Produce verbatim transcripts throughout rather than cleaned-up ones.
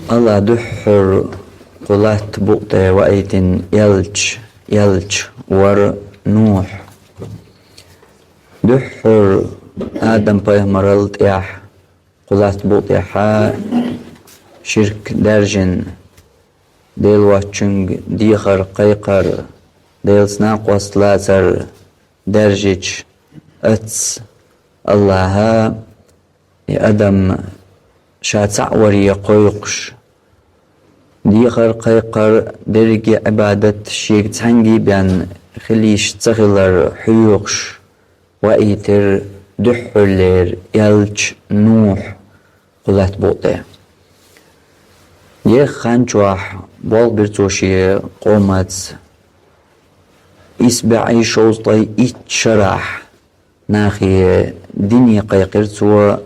Алла дуьххьара кху латта букъа тӀе ваийтина элча, элча вар Нухь. Дуьххьара Адам-пайхамарал тӀехьа кху латта букъа тӀехьа ширк даьржина, Дела воцчуьнга дехар, кхайкхар, Делаца накъост лацар даьржича, эцца Аллаха и адам ша цхьаъ варе кхойкхуш, дехар, кхайкхар, дерриге Ӏибадат шега цхьаьнга бен хила йиш ца хилар хьоьхуш, ваийтира дуьххьарлера элча Нухь кху латта букъа тӀе. Еха хан чохь болх бира цо шен къомаца. Исс бӀе шовзткъе итт шарахь нахе дине кхайкхира цо,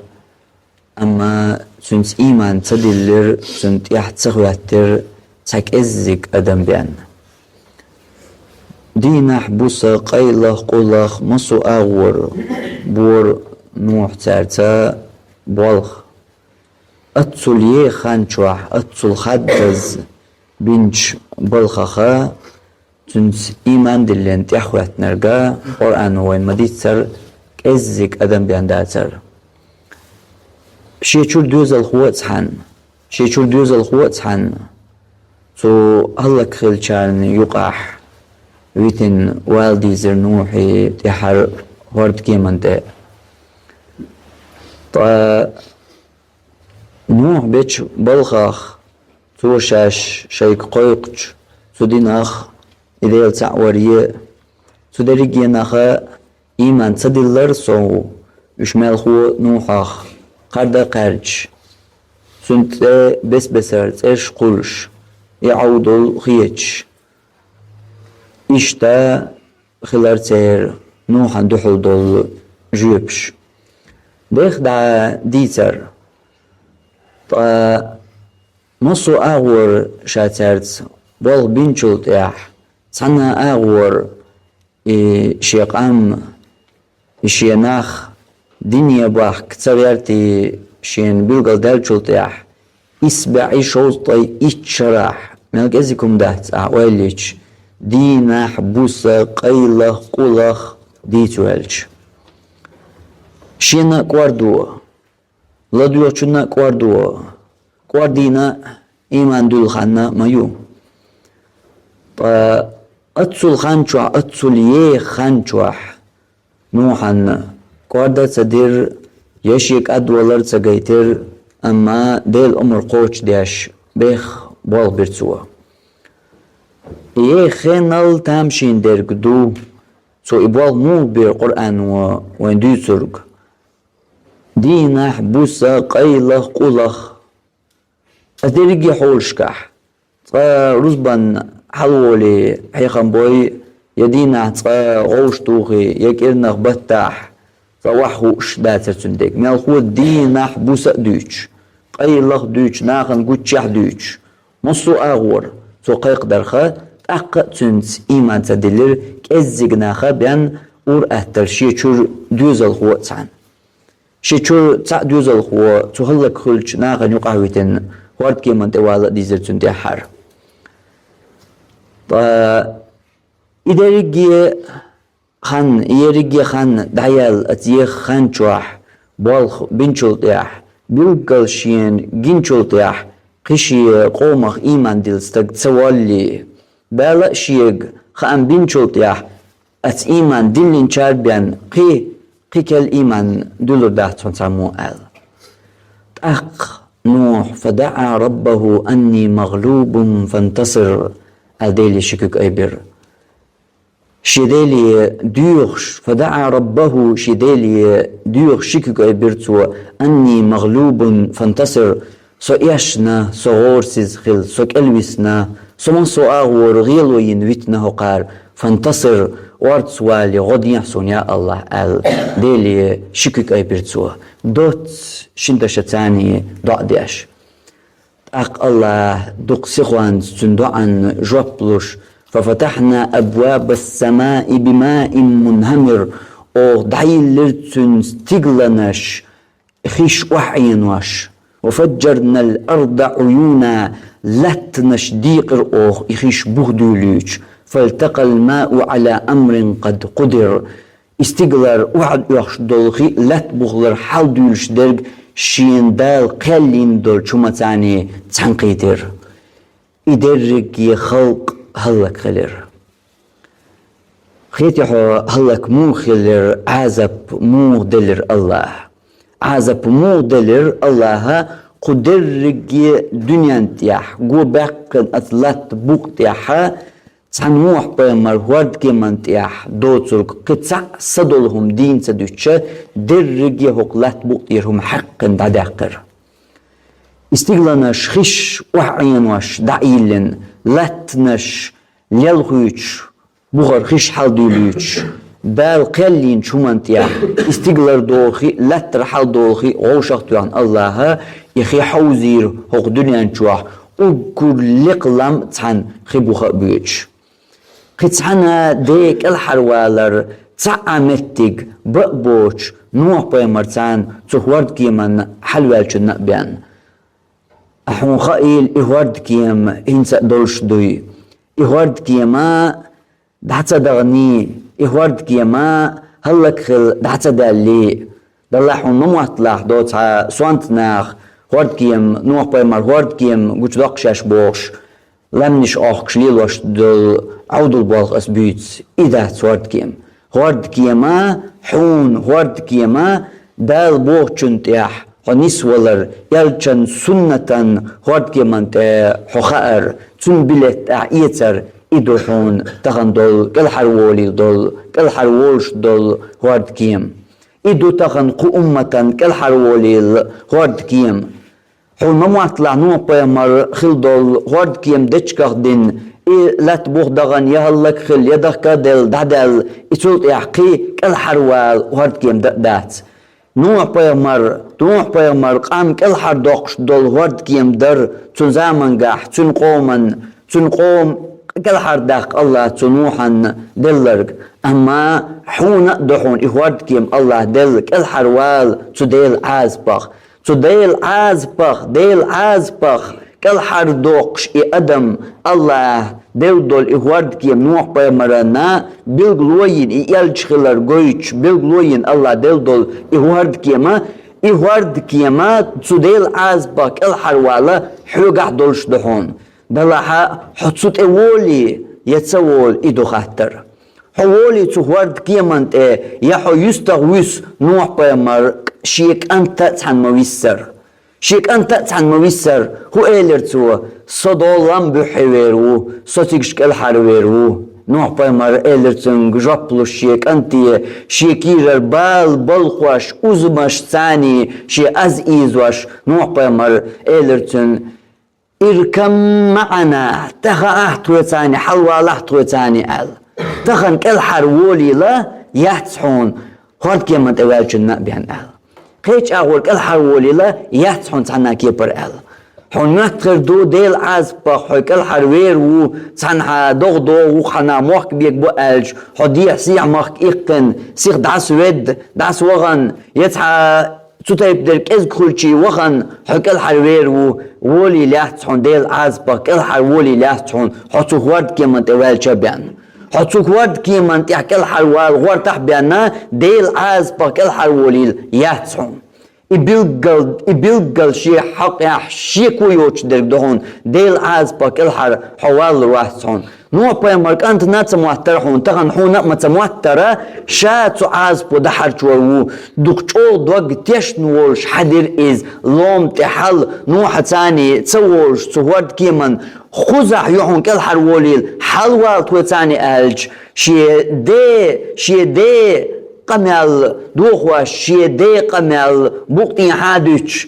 амма цуьнца ийман ца диллира, цунна тӀехь ца хӀоьттира цхьа кӀеззиг адам бен. Дийнахь, буса, къайлах, къулах, массо а агӀор бора Нухь цаьрца болх. Оццул еха хан чохь, оццул хаддаза бинчу балхаха цуьнца ийман диллина тӀехьахӀоьттинарг Къуръано вайна ма-дийццара, кӀеззиг адам бен дацара. Шен чуьра доьзалхо а цхьаьна, шен чуьра доьзалхо а цхьаьна, цу хӀаллакьхилчарна юкъахь витина вала дийзира Нухье тӀаьхьара хӀордкеман тӀе. Ткъа Нухь бечу балхах, цо шаьш шайга кхойкхучу цу динах, и Дела цхьаъ варе, цу дерригенах а ийман ца диллар сов, уьш мелхо Нухьах кхарда а кхаьрдаш, цуьнан тӀе бес-бесара цӀераш кхуллуш, и Ӏовдал хеташ. Иштта хилар церан Нухьана дуьхьал долу жоьпаш. Дех дӀа дийцар. Ткъа массо а агӀор ша цаьрца болх бинчул тӀаьхьа, цхьана а агӀор и шен къам, и шен нах дине бахка ца гӀерта шена билгалдаьллачул тӀаьхьа, исс бӀе шовзткъе итт шарахь, мел кӀезиг хӀума дац ахь ойла йича, дийнахь, буса, къайлах, къулах дийца ваьлча. Шена а кӀордо, ладоьгӀучунна а кӀордо, кӀордийна а, ийман дуьллу ханна а ма ю. Ткъа оццул хан чохь, оццул еха хан чохь Нухьана кӀорда а ца дира, я шен кӀадвалар а ца гайтира, амма Делан омра кхочушдеш, беха болх бира цо. Еха хенал тамашийна дерг ду, цо и болх муха бира Къуръано вайна дуьйцург. Дийнахь, буса, къайлах, къулах. Аса дерриге хьолашкахь, цкъа рузбан хьалаволий хьехам бой, я дийнахь цкъа гӀовш тухий, я кӀирнах баттахь, цкъа охьахууш дацара цуьнан дерг. Мелхо дийнахь, буса а дуьйцуш, къайлах а дуьйцуш, нахана гуччехь а дуьйцуш, массо а агӀор цо кхайкхадарха, тӀаккха а цуьнца ийман ца диллира кӀеззиг нах а бен, ур-атталла шен чуьра доьзалхо а цхьаьна. Шен чуьра цхьаъ доьзалхо цу хӀаллакьхуьлучу нахана юкъахь витина, хӀордкеман тӀе вала а дийзира цуьнан тӀаьххьара. Ткъа и дерриге хан, и ерриге хан дӀаяьлла оцу еха хан чохь болх бинчул тӀаьхьа, билггал шена гинчул тӀаьхьа, кхин шен къомах ийман дилла стаг ца воллий, Дала а шега хаам бинчул тӀаьхьа, оцу ийман диллинчара бен кхин, кхин кел ийман дуьллур дац хьуна цхьаммо аьлла. ТӀаккха Нухь: «فدعا ربه أني مغلوب فانتصر», аьлла, Деле ши куьг айбира. Шен Деле доьхуш, «فدعا ربه», шен Деле доьхуш ши куьг айбира цо: «أني مغلوب فانتصر», со эшна, со гӀорасиза хилла, со кӀелвисна, со массо а агӀора гӀело йина витина хӀокхара, «فانتصر», орцах валий, гӀо дехьа суна, я АллахӀ, аьлла, Деле ши куьг айбира цо, доцца шина дашаца царний доӀа деш. ТӀаккха АллахӀа дукха сихонца цуьнан доӀанна жоп луш: «ففتحنا أبواب السماء بماء منهمر», оха дӀайиллира цуьнан стигланаш, хиш охьаӀенош, وفجرنا الأرض عيونا, лаьттанаш дийкъира оха, и хиш бух дуьйлуьйтуш, فالتقى الماء على أمر قد قدر. И стигалара охьадоьхуш долу хи лаьтта бухалара хьалдуьйлуш дерг шена Дала кхел йина долчу хӀуманца цхьаьна кхийтира. И дерриге халкъ хӀаллакхилира. Хетий хьо, хӀаллак муха хилира, Ӏазап муха делира АллахӀа? Ӏазап муха делира АллахӀа кху дерриге дуьнен тӀехь, го баьккхина оцу лаьтта букъа тӀехь, цхьана Нухь-пайхамар хӀордкеман тӀехь доцург кхин цхьаъ са долу хӀума дийна ца дуьтуш, дерриге хӀокху лаьтта букъа тӀера хӀума хьаькхна дӀадаьккхира. И стигаланаш, хиш охьаӀенош дӀа а йиллина, лаьттанаш лелхуьйтуш, бухара хиш хьалдуьйлуьйтуш, Дала кхел йинчу хӀуманна тӀехь, и стигалара дохий, лаьттара хьалдолхий, вовшах а тоьхна АллахӀа, и хи хьовзийра хӀокху дуьнен чохь, уггар лекха лам цхьаьна хи буха а боьдуш. Кхин цхьаьна де кӀелхьарвалар, цхьа а меттиг бан а боцуш, Нухь-пайхамар царна цу хӀордкеманна хьалаваьллачунна а бен. Ахьа хьуна хаийла, и хӀордкема хӀинца а долуш дуй. И хӀордкема дӀа ца дахний, и хӀордкема хӀаллакхила дӀа ца даьллий. Далла хьуна ма мотталахь, доцу хьан сонта наха хӀордкема, Нухь-пайхамар хӀордкема гучудоккху шаьш бохуш, лаьмнаш охкуш лелош долу Ӏовдал болх ас буьйцу, и дац хӀордкема. ХӀордкема, хьуна хӀордкема, Дала бохучунна тӀехь хьо нисвалар, элчан суннатан хӀордкеман тӀе хьо хаар, цуьнан билет ахь эцар, и ду хьуна тахана долу, кӀелхьарволийла долу, кӀелхьарволуш долу хӀордкема. И ду тахана кху умматан кӀелхьарволийла хӀордкема. Хьуна ма мотталахь, Нухь-пайхамар хилла долу хӀордкема дечигах дина, и лаьтта буха дахана я хӀаллакхила, я дахка а делла, дӀадаьлла, и цул тӀаьхьа кхин кӀелхьарвала хӀордкема дан а дац. Нухь-пайхамар, Нухь-пайхамар къам кӀелхьардоккхуш долу хӀордкема дара цуьнан заманчохь, цуьнан къоман, цуьнан къоман кӀелхьардаккха АллахӀа цу Нухьанна делларг. Амма хьуна а ду хьуна и хӀордкема АллахӀа делла, кӀелхьарвала цу Делан Ӏазапах. Цу Делан Ӏазапах, Делан Ӏазапах кӀелхьардоккхуш и адам, АллахӀа делла долу и хӀордкема Нухь-пайхамарна билгало йина, и элча хилар гойтуш билгало йина АллахӀа делла долу и хӀордкема, и хӀордкема цу Делан Ӏазапах кӀелхьарвала хьоьгахь долуш ду хьуна. Далахь, хьо цу тӀе волий, я ца волий, и ду хаттар. Хьо волий цу хӀордкеман тӀе, я хьо юьстах вуьсу, Нухь-пайхамар шен кӀанта а цхьаьна ма виссара. Шен кӀанта а цхьаьна ма виссара. ХӀун элира цо? Со долу лам буьххье вер ву, со цига кӀелхьарвер ву. Нухь-пайхамар элира цуьнга жоп луш шен кӀанте, шен кийрара бала балхош, узамаш царний шен аз ийзош, Нухь-пайхамар элира цуьнга: «Иркаб маӀана, тӀехаахь тхоьцарний, хьалавалахь тхоьцарний», аьлла. «Тахана кӀелхьарволийла, яц хьуна хӀордкеман тӀе ваьллачунна а бен», аьлла. «Кхечу агӀор кӀелхьарволийла, яц хьуна цхьанна кепара», аьлла. Хьуна моьттур ду, Делан Ӏазапах хьо кӀелхьарвер ву, цхьанхьа догӀа догӀу, хьанна мохк бегабо аьлча, хьо дехьа-сехьа махка иккхина, сиха дӀасаведда, дӀасавахана, я цхьа цу тайпа дерг кӀезиг хуьлучий вахана, хьо кӀелхьарвер ву, волийла яц хьуна Делан Ӏазапах, кӀелхьарволийла яц хьуна, хьо цу хӀордкеман тӀе ваьллача а бен. Хьо цу хӀордкеман тӀехь кӀелхьарвала гӀортахь а бен, Делан Ӏазапах кӀелхьарволийла яц хьуна. И билггал, и билггал шен хьокъехь шеко йоцуш дерг ду хьуна, Делан Ӏазапах кӀелхьара хьо валлур вац хьуна. Нухь-пайхамар кӀантана а ца моттара хьуна, тахана хьуна а ма ца моттара, ша цу Ӏазапо дахьарчор ву. Дукха чӀогӀа дог тешна волуш хьаьдира иза, лом тӀе хьал, Нухьаца цхьаьна ца волуш цу хӀордкеман, кхузахь ю хьуна кӀелхьарволийла, хьалавала тхоьцарний аьлча, шен де, шен де къамел дохош, шен де къамел букъ тӀехьа а дуьтуш,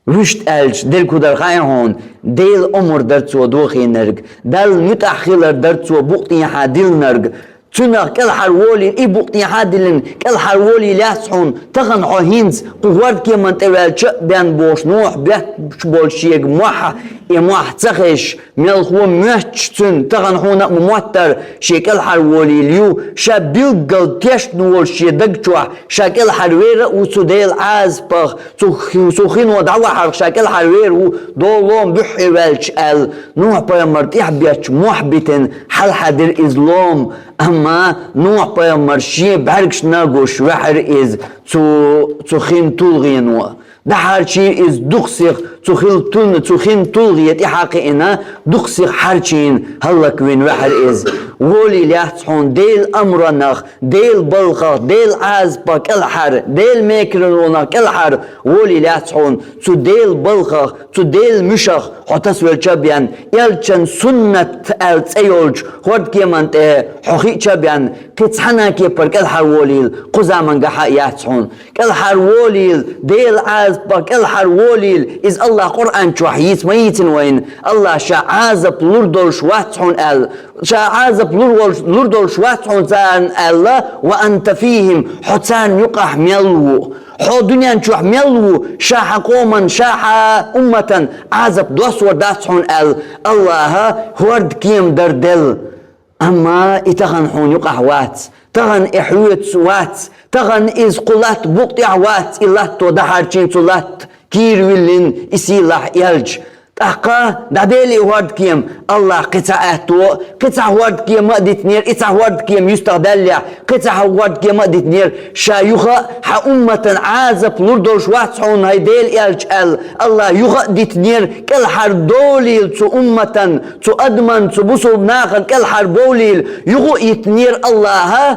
вуьшта аьлча, дерг хӀун дара хаьий хьуна? Делан омра дара цо дохийнарг, Далла муьтӀахь хилар дара цо букъ тӀехьа диллинарг. Цунах кӀелхьарволийла, и букъ тӀехьа а диллина, кӀелхьарволийла яц хьуна, тахана хьо хӀинца кху хӀордкеман тӀе ваьллача а бен бохуш, Нухь бетташ болчу шега мохь И мохь ца хезаш, мелхо моьттуш цуьнан, тахан хьуна а ма моттара, шен кӀелхьарволийла ю, ша билггал тешна волуш шен даг чохь, ша кӀелхьарвер а ву цу Делан Ӏазапах, цу, цу хино дӀавахьарх ша кӀелхьарвер ву, долу лома буьххье ваьлча аьлла, Нухь-пайхамар тӀехь бетташ мохь битина хьалхьадира иза лома, амма Нухь-пайхамар шен бӀаьргашна а гуш ваьхьира иза цу, цу хин тулгӀено. ДӀахьарчийра иза дукха сиха, цу хил тун-, цу хин тулгӀе тӀаьхьа кхиъна, дукха сиха хьарчийна, хӀаллаквина ваьхьира иза. Волийла яц хьуна Делан амранах, Делан балхах, Делан Ӏазапах кӀелхьара, Делан мекарлонах кӀелхьара, волийла яц хьуна цу Делан балхах, цу Делан муьшах хьо тасавелча а бен, элчан суннат аьлла цӀе йолчу хӀордкеман тӀе хьо хиъча а бен, кхин цхьана а кепара кӀелхьарволийла, кху заманахь а яц хьуна. КӀелхьарволийла, Делан Ӏазапах кӀелхьарволийла, иза АллахӀа Къуръан чохь йийца ма йийцина вайна, АллахӀа ша Ӏазап лур долуш вац хьуна аьлла, ша Ӏазап лур волуш, лур долуш вац хьуна царна аьлла, ва анта фихим, хьо царна юкъахь мел ву, хьо дуьнен чохь мел ву, ша хьан къоман, ша хьан умматан Ӏазап доссор дац хьуна аьлла, АллахӀа хӀордкема дар делла. Амма и тахана хьуна юкъахь вац, тахана и хьоьца вац, тахана иза кху латта букъа тӀехь вац, и латто дӀахьарчийна цу латта кийра виллина и сийлахь элча. ТӀаккха дӀаделий хӀордкема, АллахӀа кхин цхьа аьтто, кхин цхьа хӀордкема а дитинера, и цхьа хӀордкема юьстахдаьллехь, кхин цхьа хӀордкема а дитинера, ша юха а хьан умматан Ӏазап лур долуш вац хьуна, хӀай Делан элча аьлла, АллахӀа юха а дитинера, кӀелхьардолийла цу умматан, цу адаман, цу бусулба нахана кӀелхьарбовлийла, юха а йитинера АллахӀа,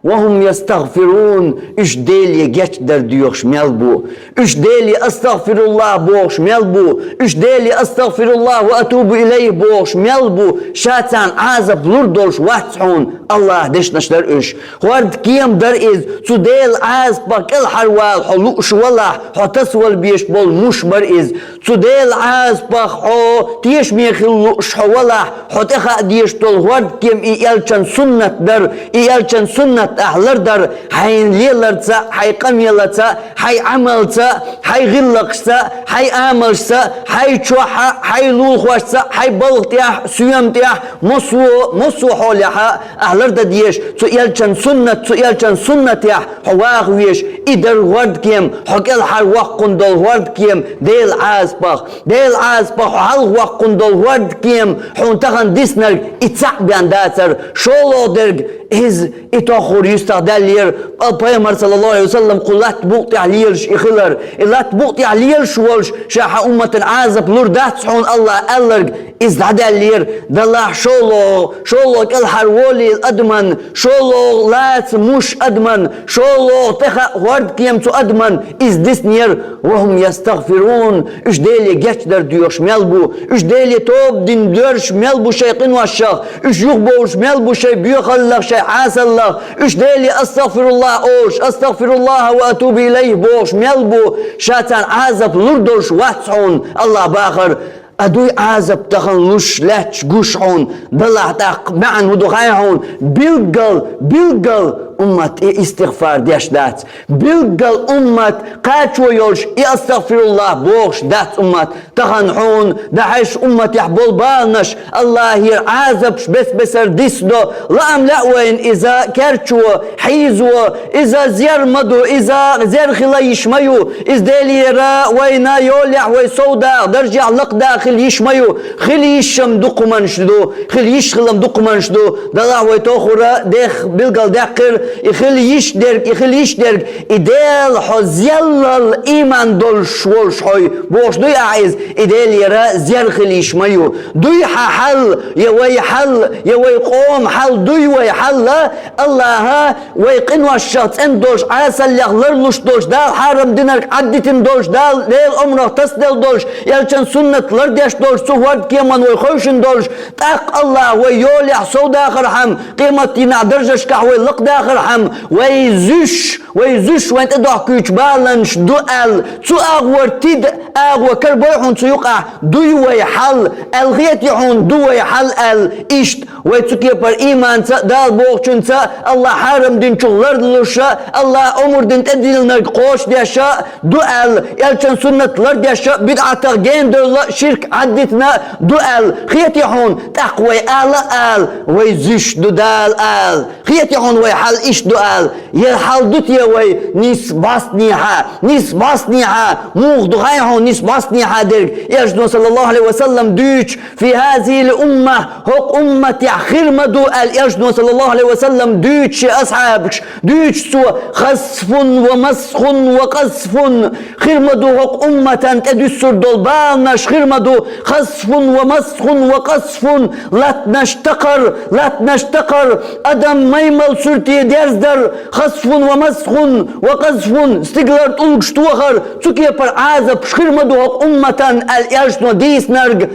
ва хӀум ястагъфирун, уьш Деле гечдар доьхуш мел бу, уьш Деле астагъфируллахӀ бохуш мел бу, уьш Деле астагъфируллахӀ ва атубу илайхӀ бохуш мел бу, ша царна Ӏазап лур долуш вац хьуна, АллахӀа дешнаш дара уьш. ХӀордкема дара иза, цу Делан Ӏазапах кӀелхьарвала хьо лууш валахь, хьо тасавала безаш болу муш бара иза. Цу Делан Ӏазапах хьо тешаме хила лууш хьо валахь, хьо тӀехаа дезаш долу хӀордкема и элчан суннат дара, и элчан суннат ахь лардар, хьайн леларца, хьайн къамелаца, хьайн Ӏамалца, хьайн гӀиллакхашца, хьайн амалшца, хьайн чохь а, хьайн лулахошца, хьайн балха тӀехь, соьма тӀехь, массо, массо хьолехь а, ахь лардан дезаш, цу элчан суннат, цу элчан суннатехь хьо ваха везаш, и дара хӀордкема, хьо кӀелхьарвоккхун долу хӀордкема, Делан Ӏазапах, Делан Ӏазапах хьо хьалхавоккхун долу хӀордкема, хьуна тахана диснарг и цхьаъ бен дацара, шолгӀа дерг иза, и тоххур юьстахдаьллера, Пайхамар, саллаллахӀу Ӏалайхи ва саллам, кху латта букъа тӀехь лелаш и хилар, и латта букъа тӀехь лелаш волуш, ша хьан умматан Ӏазап лур дац хьуна АллахӀа аьлларг, иза дӀадаьллера, делахь шолгӀа, шолгӀа кӀелхьарволийла адаман, шолгӀа лаца муш адаман, шолгӀа тӀехаа хӀордкема цу адаман, иза диснера, ва хӀум ястагъфирун, уьш Деле гечдар доьхуш мел бу, уьш Деле тоба дина доьрзуш мел бу шайн къиношах, уьш юхабовлуш мел бу шайн боьхаллах, шайн Ӏасаллах, уьш Деле астагъфируллахӀ олуш, астагъфируллахӀ ва атубу илайхӀ бохуш мел бу, ша царна Ӏазап лур долуш вац хьуна, АллахӀа бахара. А дуй Ӏазап тахана луш лаьтташ гуш хьуна, делахь тӀаккха маьӀна хӀун ду хаьий хьуна, билггал, билггал уммат и истигъфар деш дац, билггал уммат кхачо йолуш и астагъфируллахӀ бохуш дац уммат, тахана хьуна, дӀахьаьжча умматехь болу баланаш, АллахӀера Ӏазапаш бес-бесара диссадо, лаам лаьа вайна иза керчо, хьийзо, иза зер ма ду, иза зер хила йиш ма ю, иза Делера вайна йолехь вай совдакъа, даржехь лакхадакъа хила йиш ма ю, хила йиш-м дукха хӀуманаш ду, хила йиш хила-м дукха хӀуманаш ду, делахь вай тоххура дехха билгалдаьккхира, и хила йиш дерг, и хила йиш дерг, и Дела хьо зеллал ийман долуш волуш хьо ю, бохуш дуй ахь иза, и Делера зер хила йиш ма ю. Дуй хьан хьал, я вай хьал, я вай къоман хьал, дуй вай хьал, АллахӀа вай къиношах цӀена долуш, Ӏасаллех ларлуш долуш, Дала хьарам динарг Ӏаддитина долуш, Дала Делан омрах тасаделла долуш, элчан суннат лардеш долуш, цу хӀордкеман вай хевшина долуш, тӀаккха АллахӀа вай йолехь совдахархьама, къематдийнахь даржашкахь вай лакхадахархьама, вай зуьш, вай зуьш вайн тӀедохкуьйтуш баланаш ду аьлла, цу агӀор тида агӀо карабой хьуна цу юкъахь, дуй вай хьал аьлла хетий хьуна, ду вай хьал аьлла, иштта вай цу кепара ийманца а, Дала бохучуьнца а, АллахӀа хьарам динчух ларлуш а, АллахӀа омра дина тӀедиллинарг кхочушдеш а ду аьлла, элчан суннат лардеш а, бидӀатах генадевлла а, ширк Ӏаддитина ду аьлла хетий хьуна, тӀаккха вай ала а ала, вай зуьш ду Дала ала. Хетий хьуна вай хьал иштта ду ала. Е хьал ду те вай, нийса бӀостанехьа, нийса бӀостанехьа, муха ду хаьий хьуна нийса бӀостанехьа дерг? Элчано, саллаллаху Ӏалайхи ва саллам, дуьйцу: «في هذه الأمة», хӀокху умматехь хир ма ду аьлла, Элчано, саллаллаху Ӏалайхи ва саллам, дуьйцу шен асхьабаш, дуьйцу цо: «خسف ومسخ وقذف». Хир ма ду хӀокху умматан тӀе дуьссур долу баланаш, хир ма ду: «خسف ومسخ وقذف», латтанаш такхар, латтанаш такхар, адам маймал суьрте дерзадар, «خسف ومسخ وقذف», стигалара тӀулгаш тохар, цу кепара Ӏазапаш хир ма ду хӀокху умматан аьлла, Элчано дийцинарг.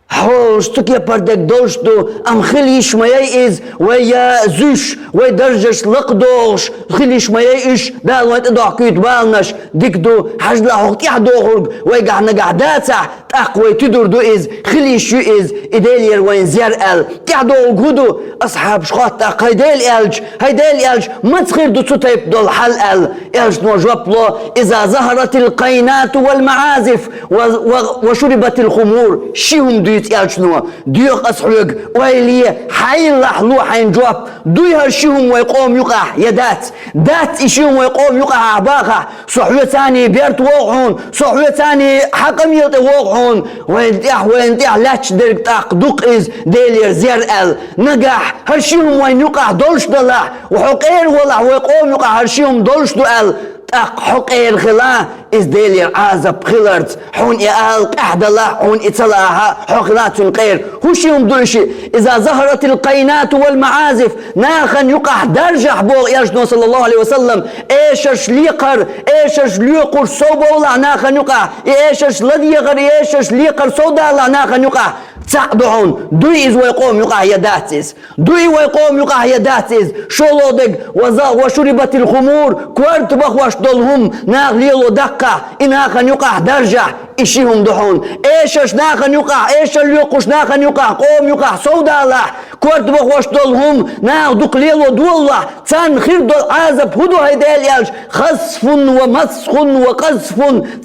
Хьолаш цу кепара дерг долуш ду, амма хила йиш ма яй иза, вай я зуьш, вай даржаш лакхадохуш, хила йиш ма яй уьш, Дала вайн тӀедохкуьйту баланаш. Дика ду, хьажал хӀокху тӀаьхьадохург вайгахь нагахь дацахь, тӀаккха вай туьдур ду иза, хила йиш ю иза, и Делера вайна зер аьлла. ТӀаьхьадохург хӀун ду? Асхьабаш хотту тӀаккха: «ХӀай Дела аьлча, хӀай Дела аьлча, маца хир ду цу тайпа долу хьал?» аьлла. Элчано жоп ло: «إذا ظهرت القينات والمعازف و- و- وشربت الخمور». Ши хӀума дуьйцу Элчано. Доьху ас хьоьга, ойла е, хьайла ло хьайна жоп. Дуй хӀара ши хӀума вай къоман юкъахь я дац? Дац и ши хӀума вай къоман юкъахь ахь бахахь, со хьоьца берта вогӀу хьуна, со хьоьца хьан къамел тӀе вогӀу хьуна. Вайна тӀехь, вайна тӀехь лаьтташ дерг тӀаккха ду-кх иза, Делера зер аьлла. Нагахь хӀара ши хӀума вайна юкъахь долуш далахь, хьо къера валахь, вай къоман юкъахь хӀара ши хӀума долуш ду аьлла, тӀаккха хьо къера хила иза Делера Ӏазап хиларца. Хьуна и ала къаьхьа далахь, хьуна и ца лаахь, хьо хила цуьнан къера. ХӀун ши хӀума ду и шиъ? «إذا ظهرت القينات والمعازف». Нахана юкъахь даржахь, боху Элчано, саллаллаху Ӏалайхи ва саллам, эшарш лекхар, эшарш лоькхуш совбовлахь нахана юкъахь, и эшарш ладегӀар, и эшарш лекхар совдалахь нахана юкъахь, цхьаъ ду хьуна, дуй иза вай къоман юкъахь я дац иза? Дуй вай къоман юкъахь я дац иза? ШолгӀа дерг: «وز- وشربت الخمور», корта бахош долу хӀума наха лело даккхахь, и нахана юкъахь даржахь, и ши хӀума ду хьуна. Эшарш нахана юкъахь, эшар лоькхуш нахана юкъахь, къоман юкъахь совдалахь, корта бахош долу хӀума наха дукха лело долалахь, царна хир долу Ӏазап хӀун ду, хӀай Дела аьлча? «خسف ومسخ وقذف».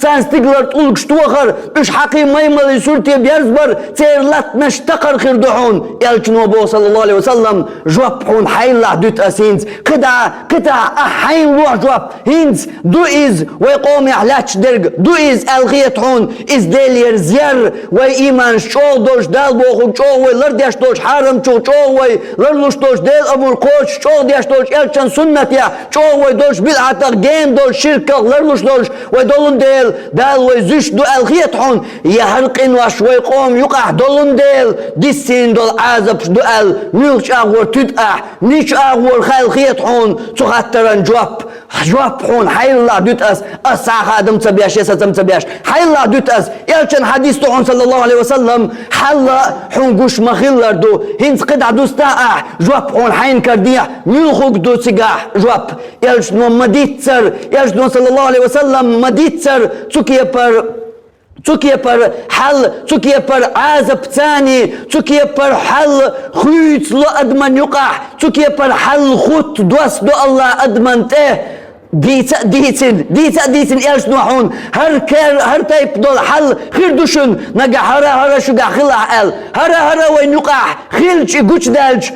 Царна стигалара тӀулгаш тохар, уьш хьакхий маймаллин суьрте берзабар, церан латтанаш такхар хир ду хьуна. Элчано боху, саллаллаху Ӏалайхи ва саллам, жоп хьуна хьайла дуьту ас хӀинца. КхидӀа, кхидӀа ахь хьайна лохь жоп. ХӀинца ду иза, вай къомехь лаьтташ дерг ду иза аьлла хета хьуна, иза Делера зер, вай ийманаш чӀогӀа долуш, Дала бохург чӀогӀа вай лардеш долчу хьарамчух, чӀогӀа вай ларлуш долчу Делан амр кхочуш, чӀогӀа деш долчу Элчан суннатех, чӀогӀа вай долчу бидӀатах, гена долчу ширках ларлуш долуш вай долун дела, Дала вай зуьш ду аьлла хета хьуна, я хӀара къинош вай къоман юкъахь долун дела, дисина долу Ӏазапаш ду аьлла, муьлхачу агӀор туьду ахь, мича агӀор хаьлла хета хьуна цу хаттаран жоп? Жоп хьуна хьайла дуьту ас, ас цхьа а хадам ца беш, я сацам ца беш. Хьайла дуьту ас. Элчан хьадис ду хьуна, саллаллаху Ӏалайхи ва саллам, хьал хьуна гуш ма-хиллара ду. ХӀинца кхидӀа дустахь ахь, жоп хьуна хьайна карадехь, муьлхарг ду цигахь жоп? Элчано ма-дийццара, Элчано, саллаллаху Ӏалайхи ва саллам, ма-дийццара цу кепара, цу кепара хьал, цу кепара Ӏазап царний, цу кепара хьал хуьйцу ло адаман юкъахь, цу кепара хьал хутта доссадо Аллах адаман тӀе. Дийца а дийцина, дийца а дийцина Элчано хьуна, хӀара кер-, хӀара тайпа долу хьал хир ду шуна, нагахь хӀара, хӀара шуьгахь хилахь аьлла. ХӀара, хӀара вайн юкъахь хилча, гучудаьлча,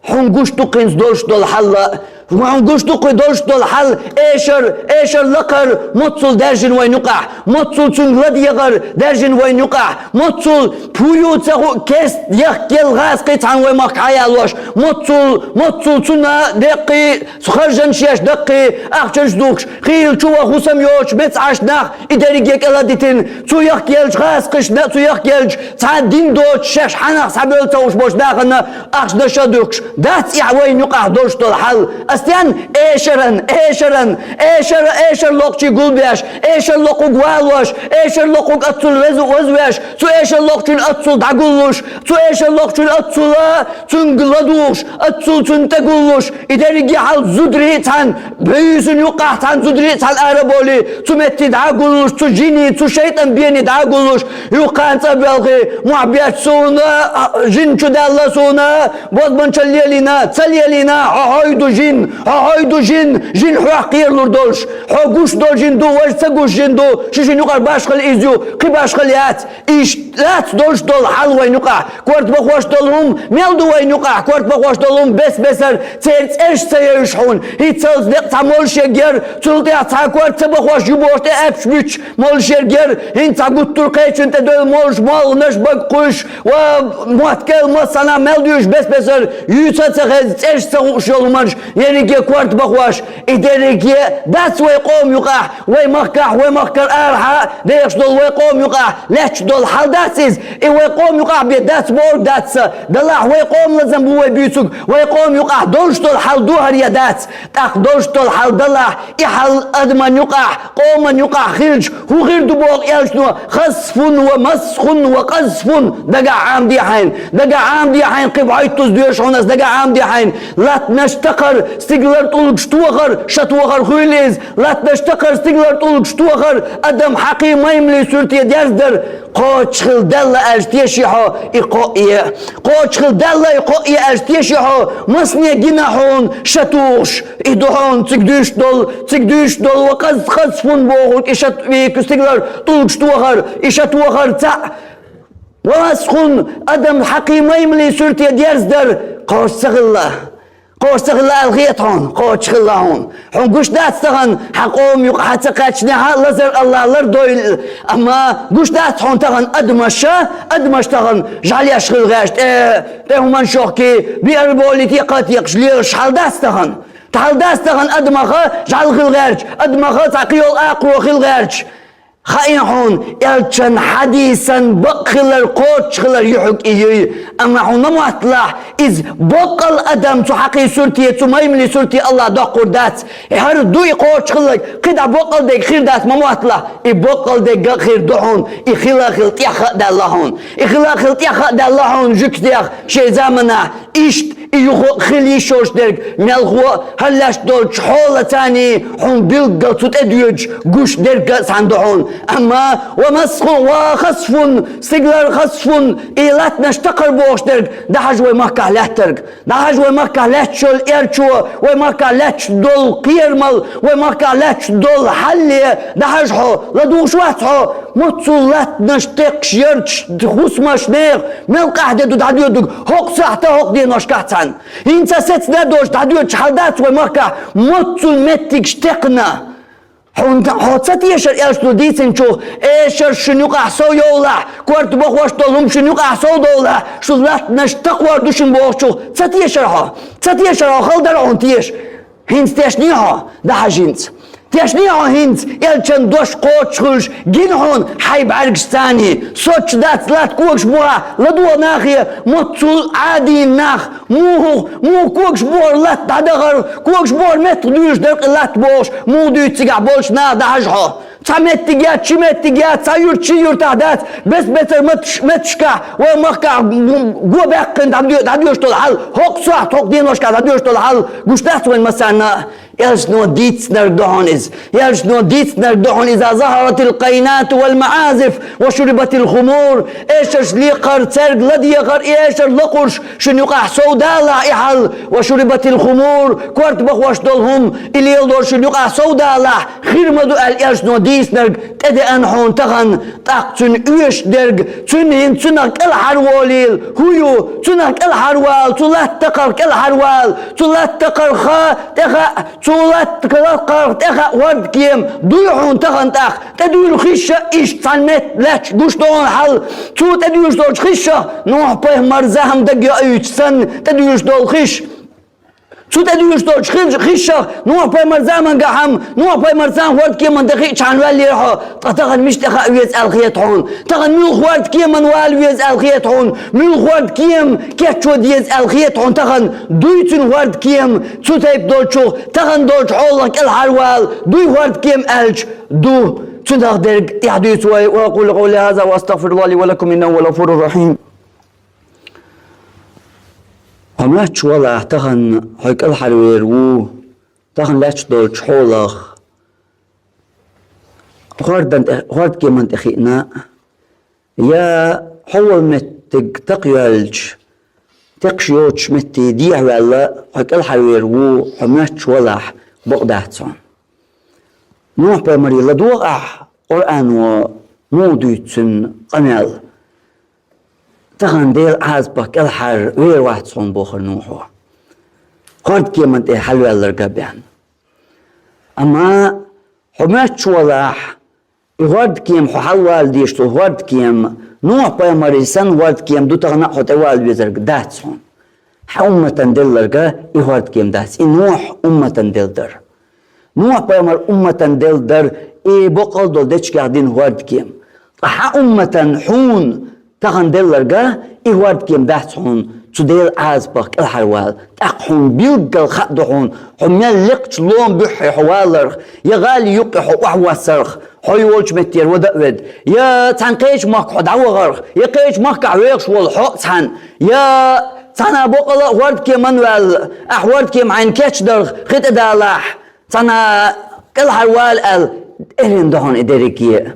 хьуна гуш ду-кх хӀинца долуш долу хьал а, хьуна гуш ду-кх долуш долу хьал, эшар, эшар лакхар моццул даьржина вайн юкъахь, моццул цуьнга ладегӀар даьржина вайн юкъахь, моццул пхьуьйцу ца хуу керста яхкаелла гӀазкхий цхьаьна вай махка хьаялош, моццул, моццул цунна деккхий харжанаш еш, даккхий ахчанаш духкуш, хийла чу ваха хӀусам йоцуш меца Ӏаш нах, и дерриге кӀел а дитина, цу яхкаеллачу гӀазкхашна, цу яхкаеллачу цхьа дин доцуш шаьш хьанах схьабевлла ца хууш болчу нахана ахчанаш а дуьхкуш, дац и вайн юкъахь долуш долу хьал? Ас стенна эшаран, эшаран, эшар, эшар локхучий гулбеш, эшар локхуг валош, эшар локхуг аццул веза, вазвеш, цу эшар локхучун аццул дӀагуллуш, цу эшар локхучун аццул а цуьнга ладугӀуш, аццул цунна тӀегуллуш, и дерриге хьал зударий цхьаьна, бӀуьйсанна юкъахь цхьаьна зударий цхьаьна ара а бовлий, цу метте дӀа а гуллуш, цу жиний, цу шайтӀан бений дӀа а гуллуш, юххана цӀа а боьлхий, мохь бетташ суна, жин чу даьлла суна, бозбанчалла лелийна, ца лелийна, хьо хьой ду жин, Хьо хьой ду жин, жин хьох кхералур долуш, хьо гуш долу жин ду, важа ца гуш жин ду, шу жин юкъара башхалла иза ю, кхин башхалла яц. Иштта лаьцна долуш долу хьал вайн юкъахь, корта бахош долу хӀума мел ду вайн юкъахь, корта бахош долу хӀума бес-бесара, церан цӀераш ца евзаш хьуна, хӀинццалц декъа цхьа молуш ергьяра, цул тӀаьхьа цхьа корта ца бахош ю бохуш тӀе аьппаш буьтуш молуш ергьяра, хӀинца цхьа гуттар а кхечун тӀе девлла молуш, молханаш бага кхуьйсуш, ва мотт-кӀел массанхьа мел дуьйш бес-бесара, юьйца а ца хеза, цӀераш ца хууш йолу хӀуманаш, ерриге корта бахош, и дерриге дац вай къоман юкъахь, вай махкахь, вай махкара арахьа дехаш долу вай къоман юкъахь лаьтташ долу хьал дац иза, и вай къоман юкъахь бен дац бохург дац сан, делахь вай къоман лазам бу вай буьйцург, вай къоман юкъахь долуш долу хьал ду хӀара я дац, тӀаккха долуш долу хьал делахь, и хьал адаман юкъахь, къоман юкъахь хилча, хӀун хир ду боху элчано, хасфун ва масхун ва къазфун, дагахь Ӏамаде хьайна, дагахь Ӏамаде хьайна, кхин бӀоьттазза доьшу хьуна ас, дагахь Ӏамаде хьайна, латтанаш такхар, стигалара тӀулгаш тохар, ша тохар хуьлу иза, латтанаш такхар, стигалара тӀулгаш тохар, адам хьакхий маймале суьрте дерзадар, кхочушхилла даьлла аьлча теший хьо и кхоъ е, кхочушхилла даьлла и кхоъ е аьлча теший хьо, масане гина хьуна ша тухуш, и ду хьуна цига дуьйш долу, цига дуьйш долу ва къаз-, къазфун бохург, и ша т-, и стигалара тӀулгаш тохар, и ша тохар цхьаъ. Ва масхун, адам хьакхий маймале суьрте дерзадар, кхочуш ца хилла. Кхочуш ца хилла аьлла хета хьуна, кхочушхилла хьуна. Хьуна гуш дац тахана, хьан къоман юкъа хьан ца кхаьчнехьа, лазар Аллах лардойла. Амма гуш дац хьуна тахана адамаша, адамаш тахана жӀаьлеш хила гӀерташ, тӀе, тӀе хӀуманаш йохкий, биъар болий текха а текхаш лелаш хьал дац тахана. Хьал дац тахана адамаха жӀаьла хила гӀерташ, адамаха цхьа кхийолу акхаро хила гӀерташ. Хаийна хьуна, элчан хьадисан бакъ хилар, кхочуш хилар юьхьиг и юй, амма хьуна ма мотталахь, иза боккъал адам цу хьакхий суьрте, цу маймале суьрте Аллах доккхур дац. ХӀара ду и кхочуш хиларг, кхидӀа боккъал дерг хир дац ма мотталахь, и боккъал дерг а хир ду хьуна, и хила а хила тӀех а даьлла хьуна. И хила а хила тӀех а даьлла хьуна жуьгтех шен заманахь. Иштта и юха а хила йиш йолуш дерг, мелхо а хӀара лаьтташ долчу хьолаца а хьуна билггал цу тӀе доьдуш гуш дерг а цхьаьна ду хьуна. Амма ва масхун ва хасфун, стигалара хасфун, и латтанаш такхар бохуш дерг, дӀахьажа вай махкахь лаьттарг. ДӀахьажа вай махкахь лаьтташ йолу элчо, вай махкахь лаьтташ долу кхерамал, вай махкахь лаьтташ долу хьалле, дӀахьажа хьо, ладугӀуш вац хьо, маццул латтанаш текхаш ярташ хӀусамаш нехан, мел къаьхьа де ду дӀадоьдург, хӀокху сахьта хӀокху деношкахь цхьаьна. ХӀинца сецна а доцуш дӀадоьдуш хьал дац вай махкахь, маццул меттигаш текхна. Хьуна хьо ца тешара элчано дийцинчух, эшарш шуна юкъахь сов йовлахь, корта бахош долу хӀума шуна юкъахь сов довлахь, шу латтанаш такхор ду шуна бохучух, ца тешара хьо? Ца тешара хьо, хала дара хьуна теша. ХӀинца тешний хьо? ДӀахьажа хӀинца. Тешний хьо хӀинца, элчан дош кхочуш хуьлуш, гина хьуна хьайн бӀаьргашца а, соцуш дац латта когаш бухахь, ладогӀа нахе, маццул Ӏадийна нах, муха, муха когаш бухара латта дӀадахар, когаш бухара меттах дуьйлуш дара кхин латта бохуш, муха дуьйцу цигахь болчу наха, дӀахьажа хьо. Цхьа меттиг яц, ши меттиг яц, цхьа юрт ши юртахь дац, бес-бесара матуш-, метташкахь, вай махкахь го баьккхина дӀадоь-, дӀадоьдуш долу хьал, хӀокху сахьта хӀокху деношкахь дӀадоьдуш долу хьал, гуш дац вайн массарна а. Элчано дийцинарг ду хьуна иза. Элчано дийцинарг ду хьуна иза: «إذا ظهرت القينات والمعازف وشربت الخمور». Эшарш лекхар, цаьрга ладегӀар, и эшар лакхарш шуна юкъахь сов далахь и хьал, «وشربت الخمور», корта бахош долу хӀума, и леладор шуна юкъахь сов далахь, хир ма ду аьлла элчано дийцинарг тӀедеана хьуна тахана, тӀаккха цуьнан оьшуш дерг, цуьнан хӀинца цунах кӀелхьарволийла, хӀун ю, цунах кӀелхьарвала, цу латта такхарх кӀелхьарвала, цу латта такхарха тӀе хаьа, цу латта такхарх тӀе хаьа хӀордкема, дуй хьуна тахана тӀаккха, тӀедуьйлу хиш а иштта цхьана метта лаьтташ гуш ду хьуна хьал, цу тӀедуьйлуш долчу хишах Нухь-пайхамар захьам дага йоуьйтуш санна тӀедуьйлуш долу хиш. Цу тӀедуьйлуш долчу хиш-, хишах Нухь-пайхамар замангахь-м, Нухь-пайхамарца хӀордкеман тӀе хиъчхьана ваьллера хьо, ткъа тахана мича тӀе хаа веза аьлла хета хьуна, тахана муьлха хӀордкеман вала веза аьлла хета хьуна, муьлха хӀордкема кечво деза аьлла хета хьуна, тахана дуй цуьнан хӀордкема, цу тайпа долчух, тахана долчу хьолах кӀелхьарвала, дуй хӀордкема аьлча, ду цунах дерг тӀаьхьа дуьйцу вай. وأقول قولي هذا وأستغفر الله لي ولكم إنه هو الغفور الرحيم. Хьо моьттуш валахь, тахана хьо кӀелхьарвер ву, тахана лаьтташ долчу хьолах, хӀордан тӀе, хӀордкеман тӀе хиъна, я хьо волу меттиг такхайоьллича, текхаш йоцучу метте дехьаваьлла хьо кӀелхьарвер ву, хьо моьттуш валахь, бакъ дац хьуна. Нухь-пайхамаре ладогӀа ахь, Къуръано муха дуьйцу цуьнан къамел? Тахана Делан Ӏазапах кӀелхьарвер вац хьуна, бохура Нухьо, хӀордкеман тӀе хьалаваьлларга бен. Амма хьо моьттуш валахь, и хӀордкема, хьо хьалавала дезаш долу хӀордкема, Нухь-пайхамаре санна хӀордкема ду тахана а хьо тӀевала везарг дац хьуна. Хьан умматан делларга и хӀордкема дац, и Нухь умматан делла дара. Нухь-пайхамар умматан делла дара и боккъал долу дечигех дина хӀордкема. Ткъа хьан умматан, хьуна тахана делларга и хӀордкема дац хьуна, цу Делан Ӏазапах кӀелхьарвала. ТӀаккха хьуна билггал хаа ду хьуна, хьо мел лекхачу лома буьххье хьо валарх, я гӀали юккъе хьо охьавоссарх, хьо йолчу меттера вада а веда, я цхьана кхечу махка хьо дӀавахарх, я кхечу махкахь вехаш волу хьо а цхьаьна, я цхьана боккъала а хӀордкеман ваьлла, ахь хӀордкема хьайна кечдарх, хи тӀедалахь, цхьана кӀелхьарвала аьлла, эрна ду хьуна и дерриге.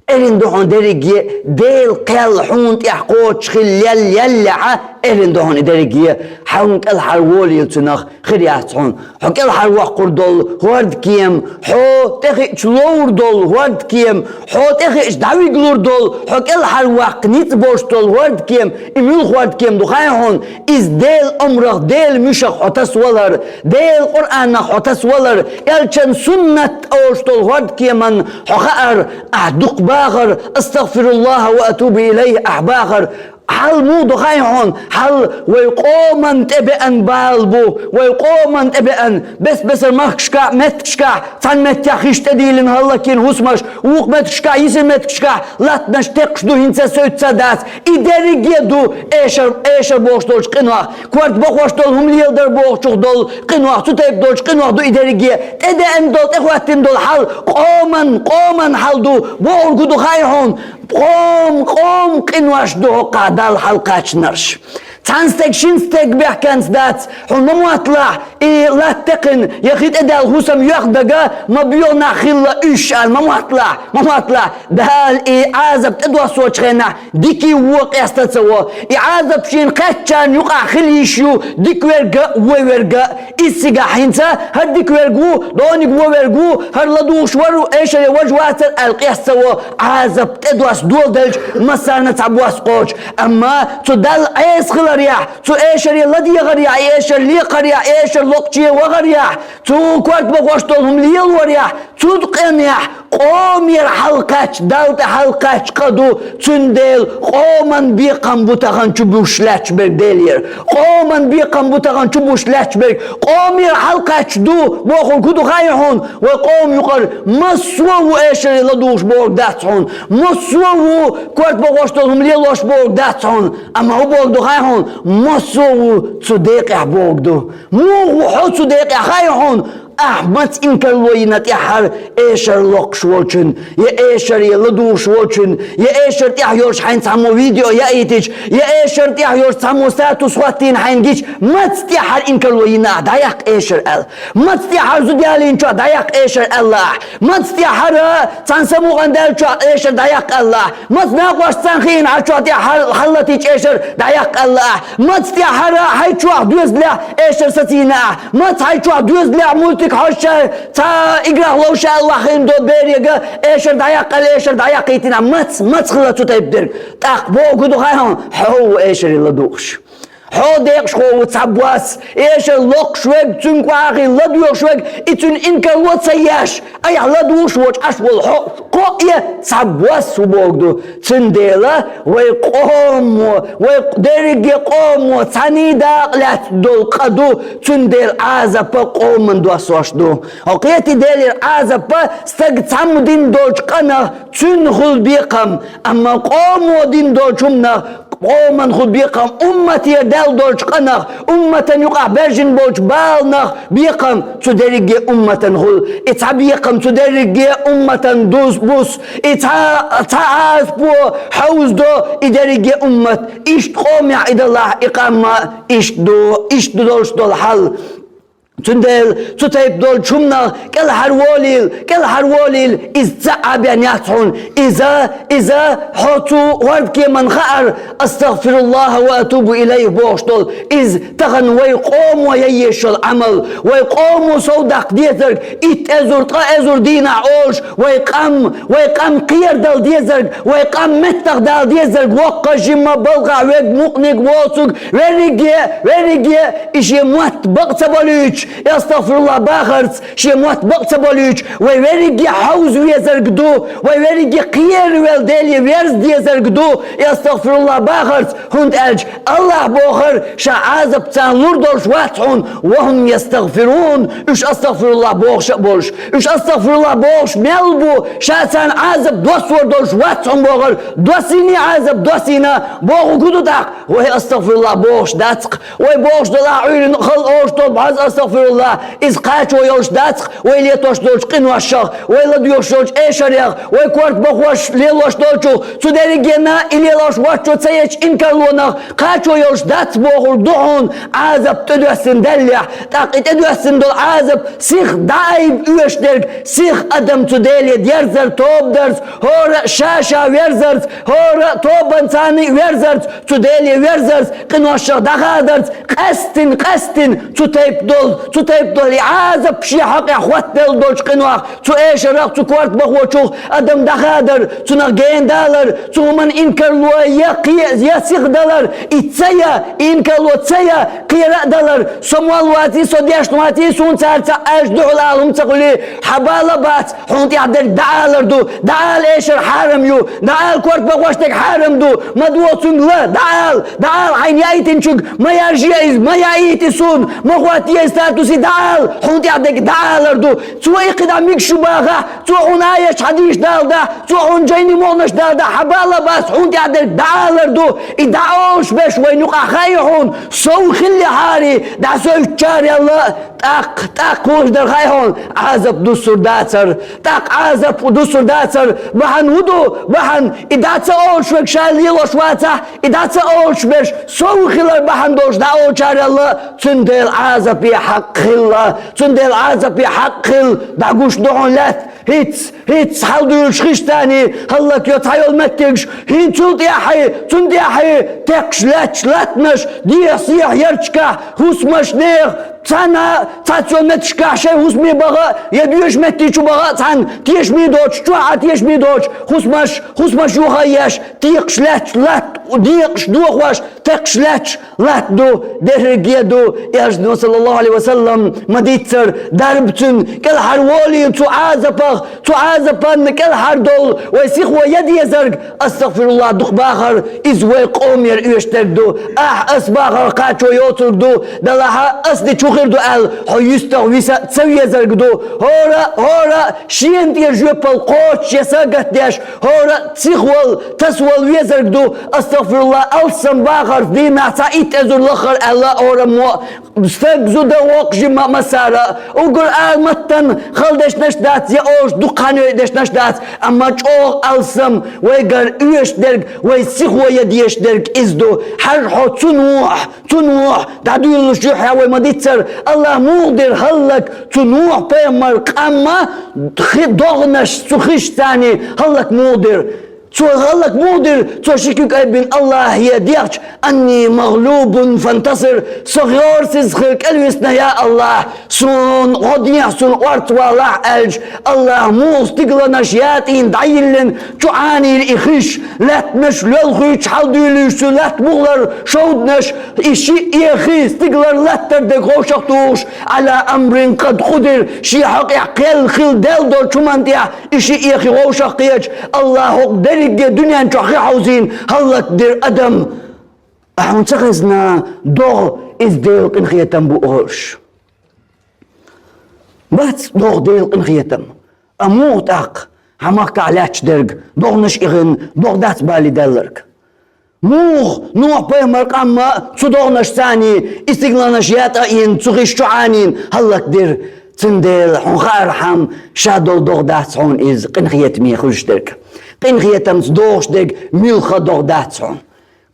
Эрна ду хьуна дерриге, Делан кхел хьуна тӀехь кхочуш хилла лелла, леллехьа, эрна ду хьуна и дерриге. Хьуна кӀелхьарволийла цунах, хир яц хьуна. Хьо кӀелхьарвоккхур долу хӀордкема, хьо тӀехиъча ловр долу хӀордкема, хьо тӀехиъча дӀавигалур долу, хьо кӀелхьарваккха ницкъ болуш долу хӀордкема, и муьлха хӀордкема ду хаьий хьуна? Иза Делан омрах, Делан муьшах хьо тасавалар, Делан Къуръанах хьо тасавалар, элчан суннат олуш долу хӀордкеман хьо хаар, ахь дукха бахар: «АстагӀфируллахӀа ва атубу илайхӀ», ахь бахар. Хьал муха ду хаьий хьуна? Хьал вай къоман тӀебеана бала бу, вай къоман тӀебеана, бес-бесара махкашкахь, меттигашкахь, цхьана меттехь хиш тӀедийлина хӀаллакйина хӀусамаш, вукху меттигашкахь, йисина меттигашкахь латтанаш текхаш ду, хӀинца а соьца ца дац. И дерриге а ду эшар, эшар бохуш долчу къинойх, корта бахош долу хӀума леладар бохучух долу къинойх, цу тайпа долчу къинойх ду и дерриге. ТӀедеана долу, тӀехӀоьттина долу хьал къоман, къоман хьал ду, бохург хӀун ду хаьий хьуна? Къом, къоман къинош ду хӀокхахь Далла хьалакхаьчнарш. Цхьана стеган шина стеган бехкенца дац, хьуна ма мотталахь, и латта текхина, я хи тӀедаьлла хӀусам йоьхна дага, ма боьха нах хилла уьш аьлла, ма мотталахь, ма мотталахь. Дала и Ӏазап тӀедоссочу хенахь дикий вон къеста ца во. И Ӏазап шена кхаьчначарна юкъахь хила йиш ю дика верг а, вон верг а. Иза цигахь хӀинца хӀара дика верг ву, дониг вон верг ву, хӀара ладугӀуш вар ву, эшаре важа вацар аьлла къеста ца во. Ӏазап тӀедосса доладелча, массарна а цхьабосса кхочу. Амма цу Далла Ӏеса хиларехь, цу эшаре ладегӀарехь, и эшар лекхарехь, и эшар локхаче вахарехь, цу корта бахош долу хӀума лелорехь, цу къинехь къомера хьалакхаьчна, Далла тӀе хьалакхаьчна къа ду, цундела къоман бекхам бу тахана чу буьсуш лаьтташ берг Делера. Къоман бекхам бу тахана чу буьсуш лаьтташ берг. Къомера хьалакхаьчна ду бохург хӀун ду хаьий хьуна? Вай къоман юкъара массо а ву эшаре ладугӀуш бохург дац хьуна. Массо а ву корта бахош долу хӀума лелош бохург дац хьуна. Амма хӀун бохург ду хаьий хьуна? Массо а ву цу декъехь бохург ду. Муха ву хьо цу декъехь хаьий хьуна? Ахь маца инкарло йина тӀаьххьара эшар локхуш волчун, я эшаре ладугӀуш волчун, я эшар тӀехь йолуш хьайна цхьаммо видео яийтича, я эшар тӀехь йолуш цхьаммо статус хӀоттийна хьайна гича, маца тӀаьххьара инкарло йина ахь, дӀаяккха эшар аьлла? Маца тӀаьххьара зуда ялийначохь дӀаяккха эшар аьлла ахь? Маца тӀаьххьара цхьана самукъана даьллачохь эшар дӀаяккха аьлла ахь? Маца накъосташца хиъна Ӏачохь тӀехь хьал-, хьаллатийча эшар дӀаяккха аьлла ахь? Маца тӀаьххьара хьай чохь доьзалехь эшар сацийна ахь? Маца хьай чохь доьзалехь мультик хьожуш, цхьа играх ловш аьлла вахийна долу берега эшар дӀаяккха аьлла, эшар дӀаяккхийтина ахь? Маца, маца хилла цу тайпа дерг? ТӀаккха бохург хӀун ду хаьий хьуна? Хьо ву эшаре ладугӀуш. Хьо декъашхо ву цхьабосса, эшар локхуш верг, цуьнга кӀорггера ладоьгӀуш верг, и цуьнан инкарло ца еш, айхьа ладугӀуш воцуш Ӏаш волу хьо, кхо а цхьабосса ву бохург ду. Цундела вай къомо, вай дерриге къомо цхьаьний дакъа лаьцна долу къа ду, цундела Ӏазап а къоман доссош ду. Хьо кхетий, Делера Ӏазап а стага цхьамма дина долчу къинах цуьнан хуьлу бекхам, амма къомо дина долчу хӀуманах къоман хуьлу бекхам, умматера даьлла долчу къинах, умматан юкъахь баьржина болчу баланах бекхам цу дерриге умматан хуьлу. И цхьа бекхам цу дерриге умматан дус-, бус, и цхьа, цхьа Ӏазапо хьовзадо и дерриге уммат. Иштта къомехь и далахь и къам а иштта ду, иштта ду долуш долу хьал. Цундела цу тайпа долчу хӀуманах кӀелхьарволийла, кӀелхьарволийла, иза цхьа а бен яц хьуна. Иза, иза хьо цу хӀордкеман хаар, «АстагӀфируллахӀа ва атубу илайхӀ» бохуш долу. Иза тахана вай къомо ян езаш йолу Ӏамал, вай къомо сов даккха дезарг, итт эзар, ткъа эзар дийнахь олуш, вай къам, вай къам кхерадала дезарг, вай къам меттахдала дезарг, воккха, жимма, балхахь, вега, мукъаниг, воцург, верриге, верриге, и шен мотт бакъ ца болуьйтуш, и «АстагӀфируллахӀ» бахарца, шен мотт бакъ ца болуьйтуш, вай верриге хьовза везарг ду, вай верриге кхеравелла Деле верза дезарг ду, и «АстагӀфируллахӀ» бахарца, хӀунда аьлча АллахӀа бохура, Ша Ӏазап царна лур долуш вац хьуна, «ва хӀум ястагӀфирун», уьш «АстагӀфируллахӀ» бохуш а болуш. Уьш «АстагӀфируллахӀ» бохуш мел бу, Ша царна Ӏазап доссор долуш вац хьуна бохура, доссийний Ӏазап, доссийна, бохург хӀун ду тӀаккха? Вай «АстагӀфируллахӀ» бохуш дац-кх. Вай бохуш далахь Ӏуьйранна хала олуш долу бӀозза «АстагӀфируллахӀ», иза кхачо йолуш дац-кх вай летош долчу къиношах, вай ладоьгӀуш йолчу эшарех, вай корта бахош лелош долчух, цу дерригенна и лелош воцчо ца ечу инкарлонах кхачо йолуш дац бохург ду хьуна, Ӏазап тӀедоьссина даьллехь, тӀаккха и тӀедоьссина долу Ӏазап сиха дӀаайба оьшуш дерг, сиха адам цу Деле дерзар, тоба дарца, хӀора а ша-ша верзарца, хӀора а тобанца царна верзарца, цу Деле верзарца, къиношах дӀахадарца, къаьстина, къаьстина, цу тайпа долу, цу тайпа долу и Ӏазап шен хьокъехь хӀоттаделла долчу къинойх, цу эшарах, цу корта бахочух адам дӀахадар, цунах гена далар, цу хӀуманна инкарло я кхе-, я сиха далар, и ца я, и инкарло ца я, кхера а далар, со молла ваций, со дешна ваций, суна цара цхьаъ аьлча дуьхьал ала хӀума ца хуьлий, хьан бала бац, хьуна тӀехь дерг дӀаалар ду, дӀаала эшар хьарам ю, дӀаала корта бахош дерг хьарам ду, ма доцунга ла, дӀаала, дӀаала хьайна яийтинчуьнга, ма яржае иза, ма яийта и суна, ма хӀоттае и статуси, дӀаала, хьуна тӀехь дерг дӀаалар ду. Цо и кхидӀа мегаш ю бахахь, цо хьуна аяташ, хьадисаш даладахь, цо хьуна жайни мукъанаш даладахь, хьан бала бац, хьуна тӀехь дерг дӀаалар ду. И дӀаолуш берш вайна юкъахь хаьий хьуна, сов хиллехьарий, дӀасовчарел а, тӀаккха, тӀаккха хӀун дар хаьий хьуна, Ӏазап дуссур дацар, тӀаккха Ӏазап дуссур дацар, бахьана хӀун ду, бахьана и дӀа ца олуш верг ша лелош вацахь, и дӀа ца олуш берш сов хилар бахьана долуш дӀаолучарел а, цундела Ӏазапе хьакъ хилла, цундела Ӏазапе хьакъ хилла, дӀагуш ду хьуна лаьтта, хӀинца, хӀинца хьалдуьйлуш хиш царний, хӀаллакйо цхьайолу меттигаш, хӀинца цул тӀаьхьа, цунна тӀаьхьа, текхаш лаьтташ латтанаш, дехьа-сехьа ярташкахь, хӀусамаш, нехан, цхьана, цхьацца йолу меттигашкахь шайн хӀусаме баха а, я доьшу метте чу баха а цхьаьна тешаме доцуш, чохь а тешаме доцуш, хӀусамаш, хӀусамаш юха а еш, текхаш лаьтташ латта, декъаш дохош, текхаш лаьтташ латта ду, дерриге а ду. Элчано, саллаллаху Ӏалайхи ва саллам, ма-дийццара, дарба цуьнан, кӀелхьарволийла цу Ӏазапах, цу Ӏазапанна кӀелхьардовла вай сихо ян дезарг, астагъфируллахӀ дукха бахар, иза вай къомера оьшуш дерг ду. Ахь ас бахар кхачо йоцург ду, делахь а ас дича хӀун хир ду аьлла, хьо юьстах виса а ца везарг ду. ХӀора а, хӀора а шена тӀера жоьпалла кхочуш я сагатдеш, хӀора а сихвала, тасавала везарг ду. АстагъфируллахӀ, алссам бахарца дийнахь цхьа итт эзар лаххара аьлла а хӀораммо а, стаг, зуда, воккха, жимма а, массара а. Уггар ала маттана хала дешнаш дац, я олуш дукха хан йойу дешнаш дац, амма чӀогӀа алссам вайгара оьшуш дерг, вай сихо ян дезаш дерг иза ду. Хьажа хьо цу Нухь, цу Нухь дӀадуьйлалуш юьххьехь вай ма-дийццара, АллахӀа муха дира хӀаллак цу Нухь-пайхамар къам а, хи-, догӀанаш цу хиш царний хӀаллак муха дира. Цо хӀаллак муха дира, цо ши куьг айбина АллахӀе дехча: «Анни магълубун фантасир», со гӀорасиза хир кӀелвисна, я АллахӀ, суна гӀо дехьа, суна орца валахь аьлча, АллахӀа муха стигланаш ятӀийна дӀайиллина, чу Ӏанийра и хиш, лаьттанаш лоьлхуьйтуш хьалдуьйлуьйтуш цу лаьтта мухлара шовданаш, и шиъ, эхи стиглара латтар дерг вовшах тухуш, «Ӏала амрин къад къудир», шен хьокъехь кхел хилла даьлла долчу хӀуманна тӀехь, и шиъ, эхи вовшах кхеташ, АллахӀа хӀокху дерриге дуьнен чохь хи хьовзийна хӀаллакдира адам. Ахьа хьуна ца хезна догӀа иза Делан къинхетам бу олуш? Бац догӀа Делан къинхетам. А муха тӀаккха хьан махкахь лаьтташ дерг, догӀанаш ихина, догӀа дац балийдаьлларг? Муха Нухь-пайхамар къам а цу догӀанаш царний, и стигланаш ятӀа а йина, цу хиш чу Ӏанийна хӀаллакдира? Цундела хьуна хаархьама, ша долу догӀа дац хьуна иза къинхетаме хуьлуш дерг. Къинхетамца догӀуш дерг муьлхха а догӀа дац хьуна.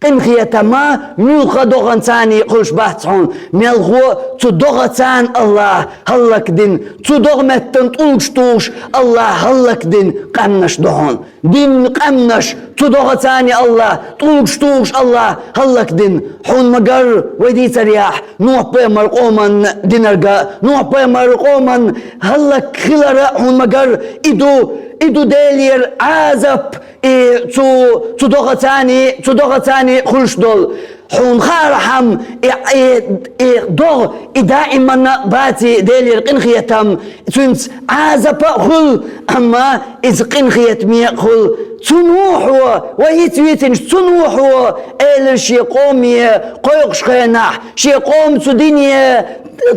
къинхетам муьлхха догӀанца а хуьлуш бац хьуна. Мелхо а цу догӀанца а АллахӀа хӀаллакдина, цу догӀан меттан тӀулгаш тухуш АллахӀа хӀаллакдина къаьмнаш ду хьуна. Дина къаьмнаш, цу догӀанца а АллахӀа, тӀулгаш тухуш АллахӀа хӀаллакдина. Хьуна ма-гарра, вай дийцарехь, Нухь-пайхамар къоман динарг а, Нухь-пайхамар къоман хӀаллакхилар а хьуна ма-гарра, и ду, и ду Делера Ӏазап, и цу, цу догӀанца а, цу догӀанца а хуьлуш долу. Хьуна хаьара хӀама, и, и, и догӀа, и даиманна а баций Делера къинхетам, цуьнца Ӏазап а хуьлу, амма иза къинхетаме а хуьлу. Цу Нухьо, вай хӀинца вийцинчу цу Нухьо элира шен къоме кхойкхучу хенахь, шен къоман цу дине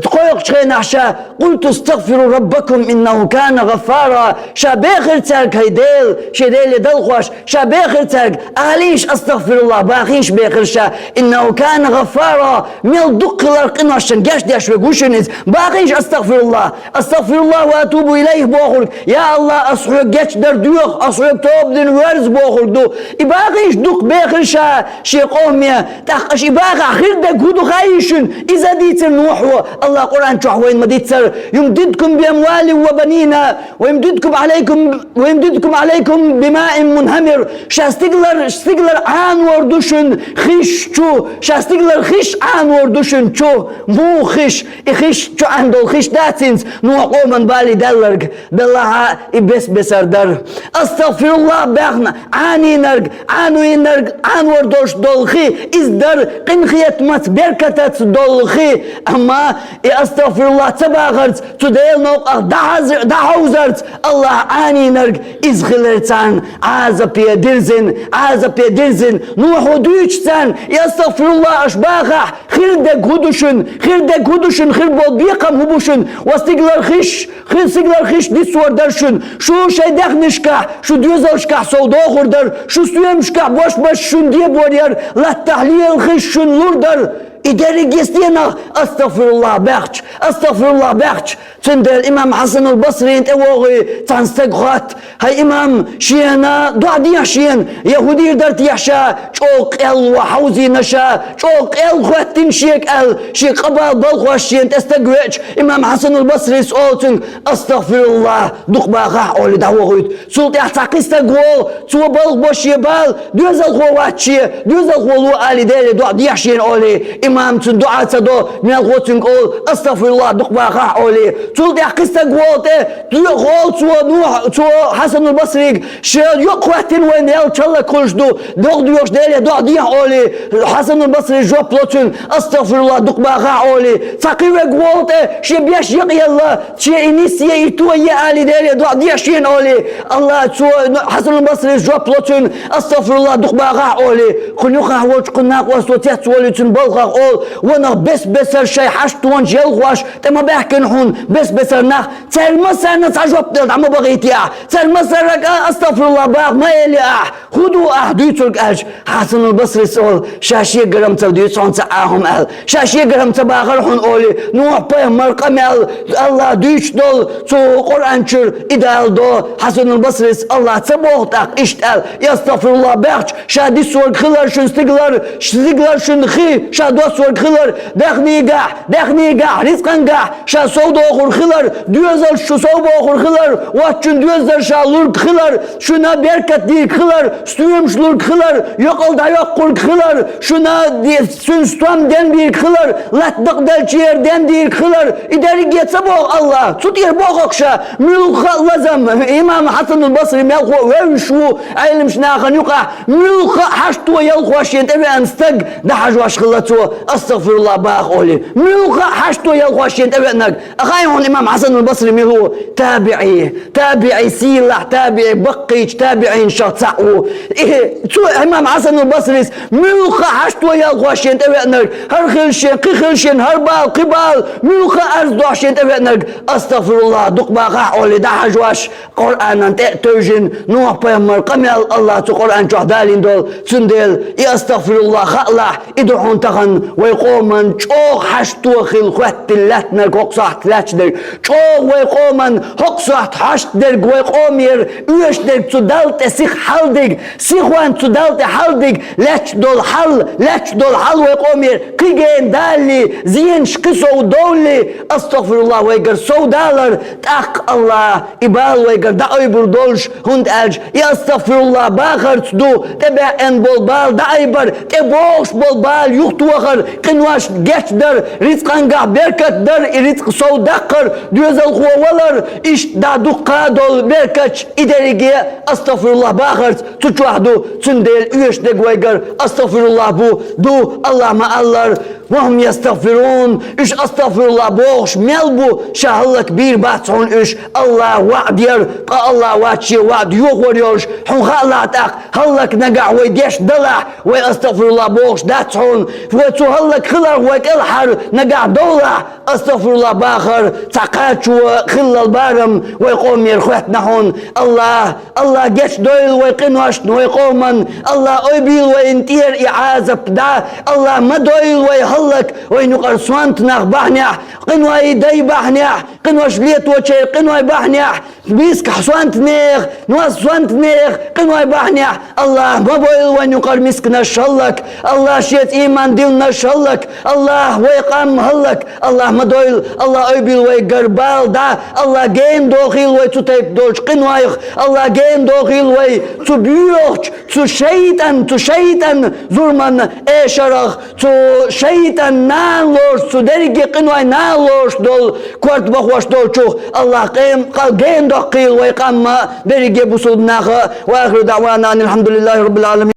кхойкхучу хенахь ша: «قلت استغفروا ربكم إنه كان غفارا». Ша бехира цаьрга: «ХӀай Дела, шен Деле далхош», ша бехира цаьрга: «Алийша астагфируллахӀ», бахийша бехира ша: «إنه كان غفارا». Мел дукха хиларх къиношна гечдеш верг ву шуна иза. Бахийша астагфируллахӀ. «أستغفر الله وأتوب إليه» бохург: «Я АллахӀ, ас хьоьга гечдар доьху, ас хьоьга тоба дина верза» бохург ду. И бахийша дукха бехира ша шен къоме. ТӀаккха аша и бахахь хир дерг хӀун ду хаий шуна? Иза дийцира Нухьо. АллахӀа Къуръан чохь вайна ма-дийццара: «يمددكم بأموال وبنين ويمددكم عليكم، ويمددكم عليكم بما هو منهمر». Ша стигалара, стигалара Ӏанор ду шуна хиш чу, ша стигалара хиш Ӏанор ду шуна чу. Муха хиш? И хиш чу Ӏан долу хиш дац хӀинца Нухь къоман бале даьлларг? Делахь а и бес-бесара дара. АстагфируллахӀ баьхна Ӏанийнарг, Ӏанийнарг, Ӏанор долуш долу хи, иза дара къинхетамца, беркатаца долу хи. Амма и астагфируллахӀ ца бахарца, цу Делан новкъахь дӀахьаз-, дӀахьовзарца АллахӀа Ӏанийнарг иза хилира царна Ӏазапе дирзина, Ӏазапе дирзина. Нухьо дуьйцу царна: «И астагфируллахӀ аша бахахь, хир дерг хӀун ду шуна? Хир дерг хӀун ду шуна? Хир болу бекхам хӀун бу шуна? Ва стигалара хиш, хи-, стигалара хиш диссор дара шуна. Шу шайн даьхнашкахь, шу доьзалшкахь сов дохур дара, шу стоьмашкахь бос-бос шуна дебор яра, латтахь лела хиш шуна лур дара». И дерриге стенах астагфируллахӀ баьхча, астагфируллахӀ баьхча. Цундела имам Хьасанул Басрина тӀе вогӀий цхьана стага хоьтту: «ХӀай имам, шена доӀа дехьа шена, я хӀун дийр дара техьа ша чӀогӀа къелла хьовзийна ша, чӀогӀа къелла хоьттина шега?» аьлла, шен къа бала балхош шена тӀе стаг веача, имам Хьасанул Басрис олу цуьнга: «АстагфируллахӀ, дукха бахахь», олий дӀавохуьйту. Цул тӀаьхьа цхьа кхин стаг волу, цо балхабо шен бала, доьзалхо вац шен, доьзалхо ло алий Деле доӀа дехьа шена олий, имам цунна доӀа ца до, мелхо цуьнга олу: «АстагфируллахӀ, дукха бахахь», олий. Цул тӀаьхьа кхин стаг волу тӀе, доьху олу цо, Нухь, цо Хьасанул Басрига: «Ша йокъа хӀоьттина вайна ял чаллак хуьлуш ду, догӀа доьхуш Деле доӀа дехьа», олий. Хьасанул Басрис жоп ло цуьнга: «АстагфируллахӀ, дукха бахахь», олий. Цхьа кхин верг волу тӀе, шен беш якъаелла, шен и нис е, и то е алий Деле доӀа дехьа шена олий. АллахӀ, цо, Хьасанул Басрис жоп ло цуьнга: «АстагфируллахӀ, дукха бахахь», олий. Кхунна юкъахь волчу кхунна накъосташа цецволий цуьнан балхах олу: «Ванах бес-бесара шайн хьаштонаш ялхош тӀе ма баьхкина хьуна бес-бесара нах, цаьрга массарна цхьа жоп дала дӀа ма бахийтий ахь, цаьрга массарга а астагфируллахӀ баха ма элий ахь. ХӀун ду ахь дуьйцург?» аьлча, Хьасанул Басрис олу: «Ша шегарам ца дуьйцу хьуна цхьа а хӀума», аьлла. «Ша шегарам ца бахара хьуна», олий. Нухь-пайхамар къамел, АллахӀа дуьйцуш долу цу Къуръан чуьра и даладо. Хьасанул Басрис АллахӀа ца боху тӀаккха иштта аьлла: «И астагфируллахӀ баьхча, ша диссорг хилар шуна стигалара, стигалара шуна хи, ша доссорг хилар даьхнигахь, даьхнигахь, рицкъангахь, ша сов дохур хилар, доьзалш шу сов бохур хилар, воцчун доьзалш ша лург хилар, шуна беркат дийриг хилар, стоьмаш лург хилар, йокъал дӀайоккхург хилар, шуна де-, цуьнан стом денбийриг хилар, латта дакъаделчера денбийриг хилар». И дерриге ца боху АллахӀа? Цу тӀера боху ша муьлхха а лазам, имам Хьасанул Басри мелхо а вевзаш ву Ӏеламчу нахана юкъахь, муьлхха а хьашто ялхош шена тӀевеана стаг дӀахьажош хилла цо, астагфируллахӀ баха олий. Муьлхха а хьашто ялхош шена тӀевеанарг. Ахай хьуна имам Хьасанул Басри мила ву? ТабиӀи. ТабиӀи сийлахь, табиӀи баккхийчу табиӀинашах цхьаъ ву. И цо, имам Хьасанул Басрис, муьлхха а хьашто ялхош шена тӀевеанарг, хӀара хила шена, кхин хила шена, хӀара бала, кхин бала, муьлхха а арз дохьуш шена тӀевеанарг, астагфируллахӀ, дукха бахахь олий дӀахьажош, Къуръанан тӀе а тевжина, Нухь-пайхамар къамел АллахӀа цу Къуръан чохь далийна долу. Цундела и астагфируллахӀ хаалахь, и ду хьуна тахана Вай къоман чӀоагӀа хьашт хила хоттаделла лаьттанарг хӀокху сохьта лаьтташ дерг. ЧӀоагӀа вай къоман хӀокху сохьта хьашт дерг, вай къомера оьшуш дерг цу Далла тӀе сиха хьалдиг, сихонца цу Далла тӀе хьалдиг, лаьтташ долу хьал, лаьтташ долу хьал вай къомера кхин гена далале, зенаш кхин сов довлале, астагӀфируллахӀ, вайгара сов далар, тӀаккха АллахӀа и бала вайгара дӀаайбур долуш, хӀунда аьлча и астагӀфируллахӀ бахарца ду тӀебаьӀна болу бала дӀаайбар, тӀебогӀуш болу бала юхатохар, къинош гечдар, рицкъангахь беркат дар, и рицкъ сов даккхар, доьзалхо валар, иштта дӀа дуккха долу беркаташ, и дерриге астагӀфируллахӀ бахарца цу чохь ду, цундела оьшуш дерг вайгара астагӀфируллахӀ бу, ду, АллахӀа ма-аллара, «Ва хӀум ястагӀфирун», уьш астагӀфируллахӀ бохуш мел бу, ша хӀаллакбийр бац хьуна уьш, АллахӀа ваӀда яр, ткъа АллахӀ вац шен ваӀда йохор йолуш, хьуна хаалахь тӀаккха, хӀаллак нагахь вай деш далахь, вай астагӀфируллахӀ бохуш дац хьуна, вай цу хӀаллак хиларх вай кӀелхьара нагахь довлахь, астагӀфируллахӀ бахар цхьа кхачо хиллал барам вай къомера хоьттина хьуна, АллахӀ АллахӀ гечдойла вай къиношна, вай къоман, АллахӀ ойбийла вайна тӀера и Ӏазап, дӀа, АллахӀ ма дойла вай хӀаллак, вайна юкъара сонта нах бахьанехь, къинойн дай бахьанехь, къинош леточеран къинойн бахьанехь, миска сонтанех, нос сонтанех, къинойн бахьанехь, АллахӀ ма бойла вайна юкъара мисканаш хӀаллак, АллахӀ шеца ийман диллинарш хӀаллак, АллахӀ вай къам хӀаллак, АллахӀ ма дойла, АллахӀ ойбийла вайгара бала, дӀа, АллахӀ гена дохийла вай цу тайпа долчу къинойх, АллахӀ гена дохийла вай цу боьхачу, цу шайтӀан, цу шайтӀан зурман эшарах, цу шайтӀан нана лоруш, цу дерриге къинойн нана лоруш долу, корта бахош долчух, АллахӀ къем-, къа-, гена доккхийла вай къам а, дерриге бусулба нах а. Ва ахиру даӀвана анил хьамдулиллахӀи раббил Ӏаламин.